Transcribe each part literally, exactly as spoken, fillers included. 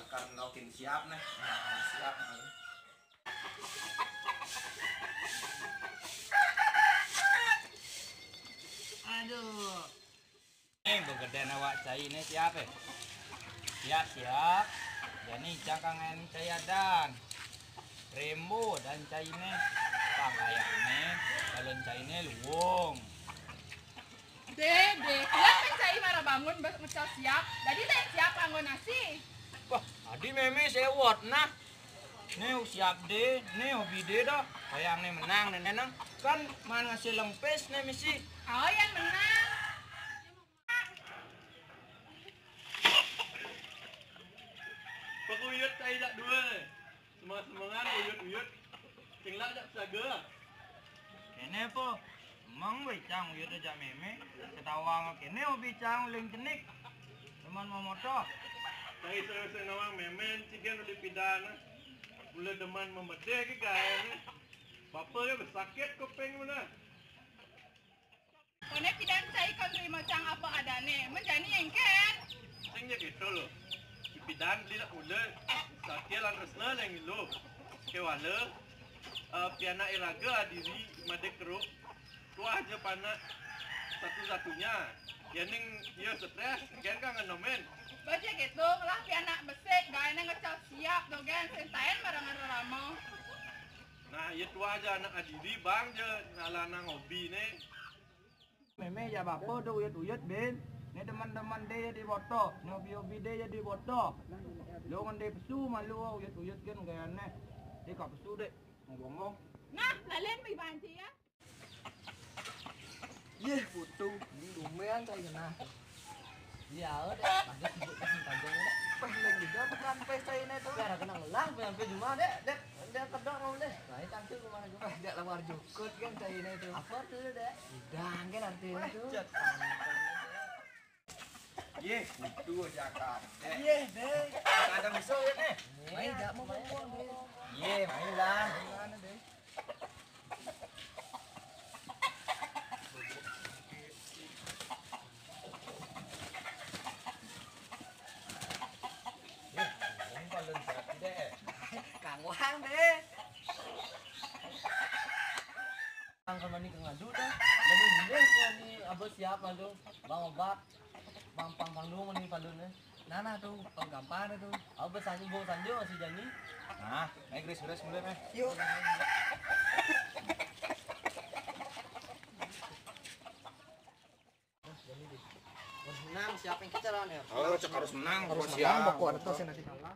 Kan nokin siap nih. Nah, siap nih. Aduh. Nih, begeden awak cai nih siap, eh? Siap, siap. Jani cangkangan cai adan. Rembo dan cai nih. Pakaian nih, balon cai nih luwung. Deh, deh, kuat kan cai marah bangun, bes ngecel siap. Jadi teh siap anggo nasi. Wah, adi meme sewot nah. Nih siap deh, nih hobi deh dah. Kayang nih menang nih nenang. Kan man ngasih lempes nih misi. Oh, yang menang. Penguyut cai jak dua nih. Semang-semengan uyut-uyut. Sing lak jak saga. Kene po, emang wé cang uyut jak meme. Ketawang kene hobi cang uling cenik. Teman mau moto. Cai sing-sing nawang meme cigen uli pidan. Mula demen memedeh ke gaene. Bapa ke besakit kuping mula. Koné pidan cai kon trima cang apa adané, men jani engkén. Sing ja kéto lo. Pidan beli nak mula, sakia lan tresna nang ilu. Kéwala, eh, pianak iraga adiri madé keruk. Tuah ja panak satu-satunya. Yén ning ia stres, engkén kang ngenomin. Baca kéto, lah pianak besik, gaéné ngecel siap, dogén sentaén barengan rerama. Nah, ia tuah ja anak adiri, bang ja nalanang hobi né. Meme ya bapa do uyut-uyut, Bin. Né demen-demen dé ya di boto, né hobi-hobi dé ya di boto. Lo ngendé pesu malu uyut-uyut kan gaéné. Dé ka pesu dé, ngomong. Nah, lalen mai banci ya. Yeh, putu. Ini lumayan saya nah. Iya, deh. Ada sibuk di sini panjang, deh. Pas lagi dia bukan pesta ini tuh. Biar kenang lah, sampai Jumat, deh. Deh, dia kedok mau deh. Nah, ini tampil kemana, Jumat? Wah, jak lawar jukut kan cai ini tuh. Apa tuh, deh? Udah, kan artinya tuh. Wah, jak. Yeh, itu aja kan. Yeh, deh. Ada miso ya, deh. Main jak mau ngomong, deh. Yeh, main lah. Gimana, deh? Kang Wang deh. Kang kemani ke ngadu dah. Jadi deh kemani abah siap ngadu. Bang obat. Bang pang pang dulu mani palun eh. Nah, nah tuh, pang gampang tuh. Abah sanju bong sanju masih jani. Nah, naik gres gres mulai meh. Yuk. Harus menang, siapa yang kita lawan ya? Oh, cek harus menang, harus menang, pokok ada tuh sing nanti kalah.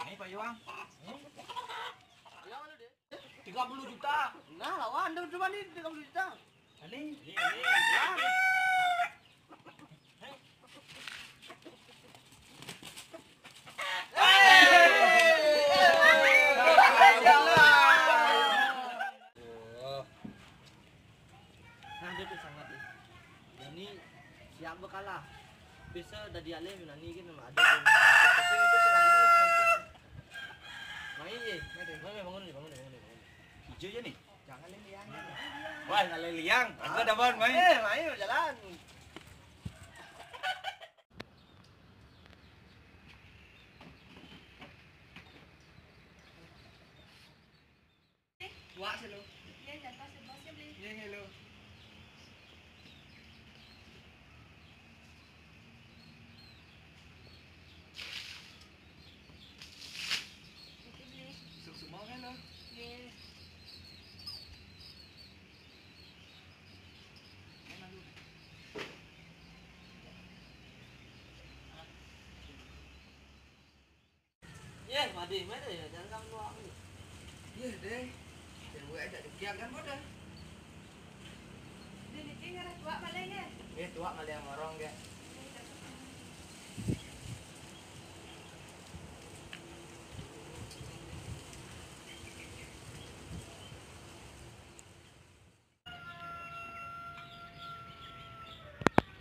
Ini Pak Iwang. Tiga puluh juta. Nah, lawan dong cuma nih tiga puluh juta. Ini, ini, ini. Nah, dia tuh sangat tuh. Jani siap bekalah. Bisa dari alih nani kan nama ada. Main ye. Main, main, bangun nih, bangun nih, bangun nih, bangun nih. Hijau ya nih. Jangan liang. Wah, ngalih liang. Aku ada bangun main. Eh, main jalan. Wak sih lo. Iya, jangan pas bos ya beli. Iya, iya lo. Oke beli. Suk semua kan lo. Iya. Enak lu. Yeh, madi mana ya? Jangan kamu doang. Yeh deh. Cewek aja dikian kan bodoh. Di liting ada tuak maling ya? Eh, tuak maling sama orang ya.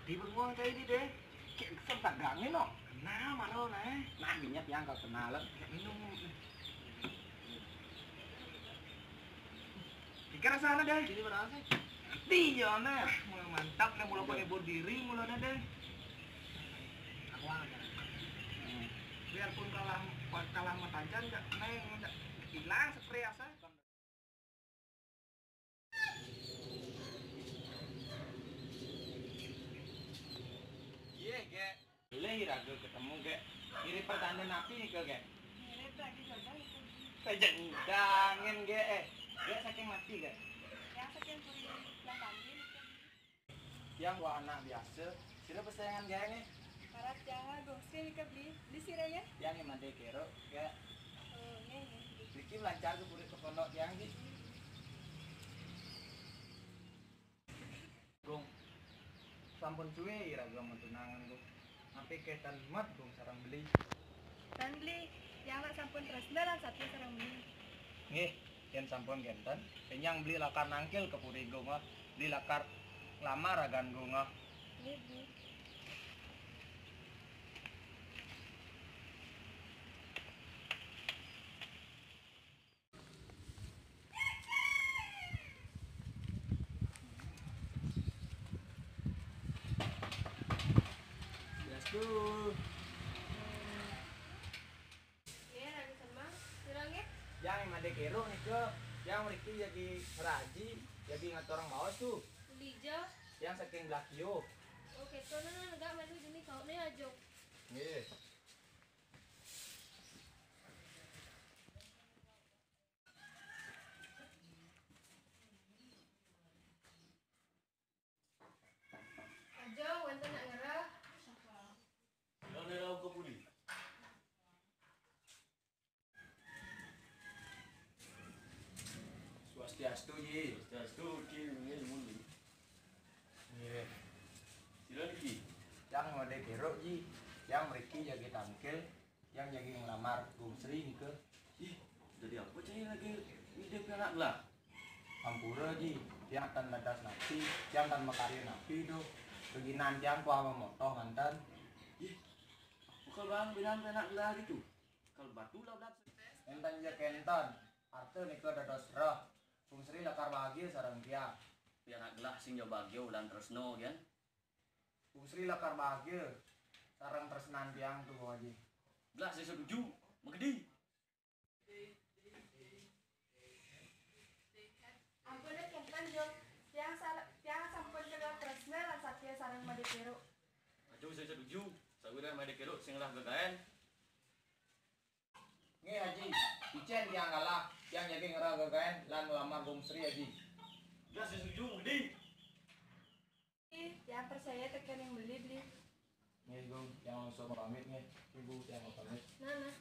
Di benguang kayak ini deh. Kek kesel tak gangin no. Nah, maro nah. Nah, binya tiang kalau kenalan. Minum. Iki rasane deh. Iki rasane. Iya nah. Mula mantap nih, mula penghibur diri, mula deh. Aku aja. Hmm. Biarpun kalah, kalah sama Tancan, nggak, neng, nggak hilang spray asa. Iya, Gek. Boleh iraga ketemu, Gek. Mirip pertanda napi nika, Gek? Mirip lagi jodoh itu. Kejendangin, Gek. Eh, Gek saking napi, Gek? Yang saking puri Blang Bandi nika. Tiang wah anak biasa. Sira pesayangan Gek nih. Harap tiang wah Gong Sri nika beli. Beli sira ya? Tiang yang made kero, Gek. Oh, iya, iya. Niki lancar ke puri ke pondok tiang, Gek. Gong, sampun suwe iraga matunangan, Gong. Napi ketan mat, Gong, sareng beli? Tan beli, tiang nak sampun tresna lan satia sareng beli. Nggih, yen sampun kenten, kenyang beli lakar nangkil ke puri, Gong, ah. Beli lakar nglamar ragan, Gong, ah. Nggih, beli. Yastu. Nggih, Raden Semang. Sira nggih? Yang made kero nika, yang mriki jagi ngeraji, jagi ngaturang baos tu. Ulija. Yang saking Blakio. Oh, keto nah, nah, negak malu jeni kaune ajo. Nggih. Aja wonten nak ngerah. Nang ngerah ke pudi? Swastiastu, Ji. Swastiastu, Ki. Nggih, nuwun, Ji. Nggih. Sira niki? Yang made kero, Ji. Yang mriki jagi tangkil. Yang jagi nglamar Gong Sri nika. Ih, dadi apa cai lagi ngidip anak gelah? Ampura, Ji, tiang tan dados napi, tiang tan makarya napi, duh. Geginan tiang kuah mamotoh manten. Ih, bakal bang binan anak gelah gitu. Kal batu lah belat. Enten ja kenten, arta nika dados reh. Gong Sri lakar bahagia sareng tiang. Pianak gelah sing ja bahagia ulan tresna, kan? Gong Sri lakar bahagia sareng tresnan tiang tuh, Haji. Gelah sing setuju, magedi. Ampun, kenten, Jung. Tiang sar-, tiang sampun kenal tresna lan satia sareng Made Kero. Aja sing setuju, sawiréh Made Kero sing ngelah gegaén. Nggih, Haji. Icén tiang kalah, tiang jagi ngelah gegaén lan nglamar Gong Sri, Haji. Gelah sing setuju, magedi. Tiang percaya tekén ring beli, beli. Nggih, Gong, tiang langsung pamit nggih. Ibu, tiang pamit. Nah, nah.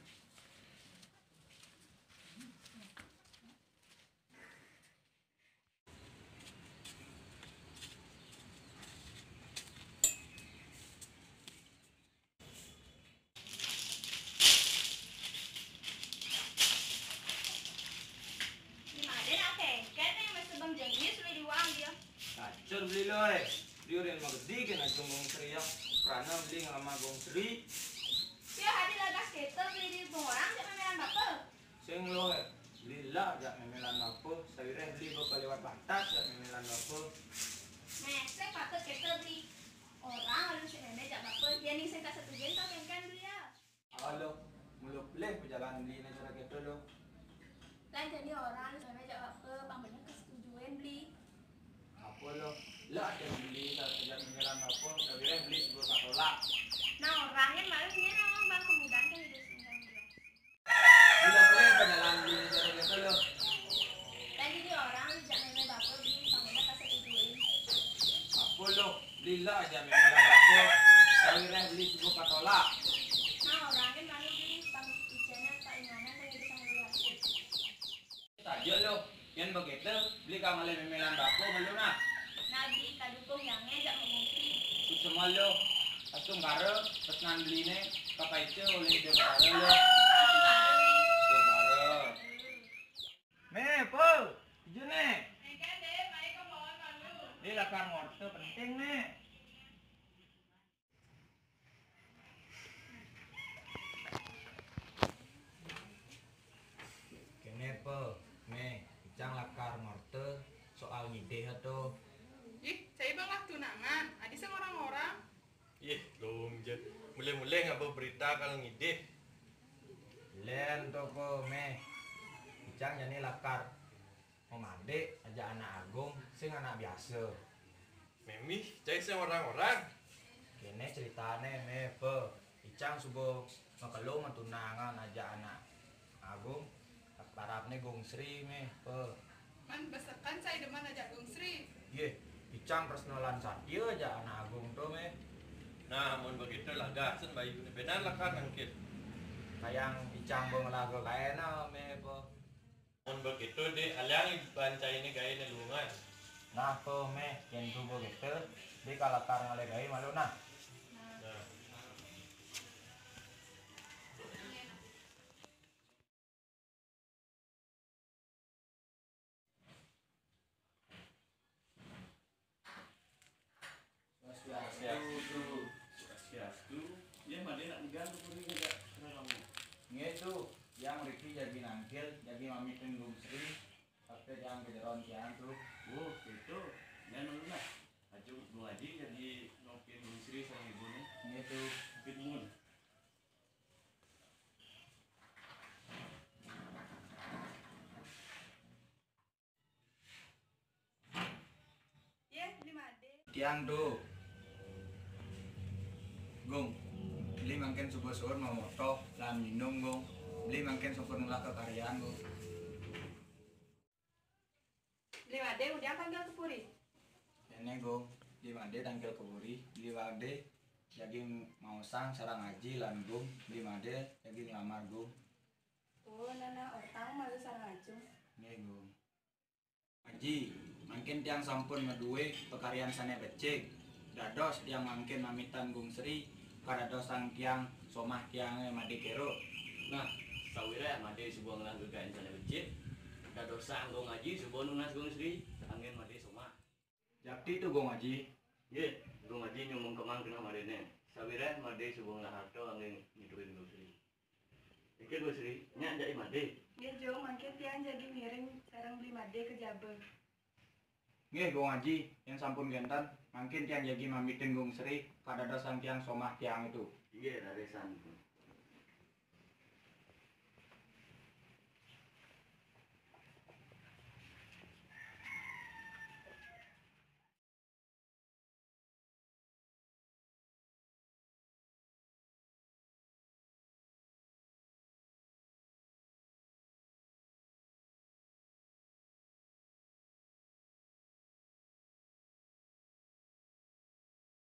Gimana nak kengken nih, mesti Bang Jengis udah diwang dia. Kacur beli lo, eh. Dia udah magedi kan ajung Gong Sri ya. Karena beli nglamar Gong Sri. Ya, hadi lagas kita beli di orang, jangan memeran bapak. Sing lo, eh. Beli lah, jak memelan apa. Sawiréh beli bakal liwat batas, jak memelan apa. Mesek patut kita beli orang, lalu si meme jak bapak. Ya, nih, saya tak setujuin, tak kengken beli ya. Halo, mula pelih pejalan beli né cara kéto lo. Lan jani orang, sampai jak apa, pang bener kesetujuin beli. Apa lo? Lah ada beli, tak ajak menyelam apa, sawiréh beli sebelum tak tolak. Nah, orang kan malu nyerang bang kemudian kan hidup singgang dia. Mula pelih pejalan beli né cara kéto lo. Lan jani orang, jak nene bapak beli, pang bener kesetujuin. Apa lo? Beli lah aja menyelam apa, sawiréh beli sebelum tak tolak. Nah, orang kan malu beli, pang ijana, pang inganan, pang hidup sama dia. Saja lo, yén begitu, beli kamalih memelan bako malu nah. Nah, beli kadukung yang ngejak mengupi. Semua lo, astungkara, pesanan beli né, kapaica oleh dia karo lo. Astungkara, beli. Astungkara. Mé, Po, ijo né. Engké, Dé, mai ka bawah malu. Dé lakar ngorta penting né. Mulih-mulih ngaba berita ka ngidih. Lén to, Pe, méh. Icang jani lakar mamandik ajak anak agung, sing anak biasa. Mémih, cai sing orang-orang. Kéné ceritané, méh, Pe. Icang suba makelo matunangan ajak anak agung, parabné Gung Sri, méh, Pe. Man besekan sai demen ajak Gung Sri. Yéh, icang tresna lan satia ajak anak agung to, méh. Nah, mun begitu lagas, sen bayu bénan lakar nangkil. Kayang icang ba ngelah gagaéna, méh, Pe. Mun begitu, Dik, aliang iban cainé gaé né lungan. Nah, Pe, méh, yén to begitu, Dik lakar ngalih gaé malu, nah. Nah. Swastiastu. Swastiastu. Yéh, Madé nak megang tu puri ngajak rerama. Nggih, Tu. Tiang mriki jagi nangkil, jagi mamitin Gung Sri. Tapi tiang ka jeroan tiang, Tu. Oh, kéto. Yan ulun lah. Aju Gung Aji jagi nopin Gung Sri sareng ibuné. Nggih, Tu. Pit mun. Yéh, Beli Madé. Tiang Tu. Gung, Beli mangkin suba suud mamotoh lan minum, Gung. Beli mangkin sampun ngelah kekaryaan, Gung. Beli Madé, udiang tangkil ka puri. Kéné, Gung. Beli Madé tangkil ka puri. Beli Madé jagi maosang sareng Aji lan Gung. Beli Madé jagi nglamar, Gung. Oh, nah, nah, ortang malu sareng Ajung. Nggih, Gung. Aji, mangkin tiang sampun madué pakaryan sané becik. Dados tiang mangkin mamitan Gung Sri kadadosang tiang somah tiangé Madé kéro. Nah, sawiréh Madé suba ngelah gagaén sané becik, dadosang Gung Aji suba nunas Gung Sri, anggén Madé somah. Jakti tu, Gung Aji. Nggih, Gung Aji nyumbung kemang keneh Madéné. Sawiréh Madé suba ngelah harta anggén ngidurin Gung Sri. Niki, Gung Sri, nyak jagi Madé. Nggih, Jung, mangkin tiang jagi ngiring sareng Beli Madé ka jaba. Nggih, Gung Aji, yén sampun kénten, mangkin tiang jagi mamitin Gung Sri, kadadosang tiang somah tiang tu. Inggih, raris.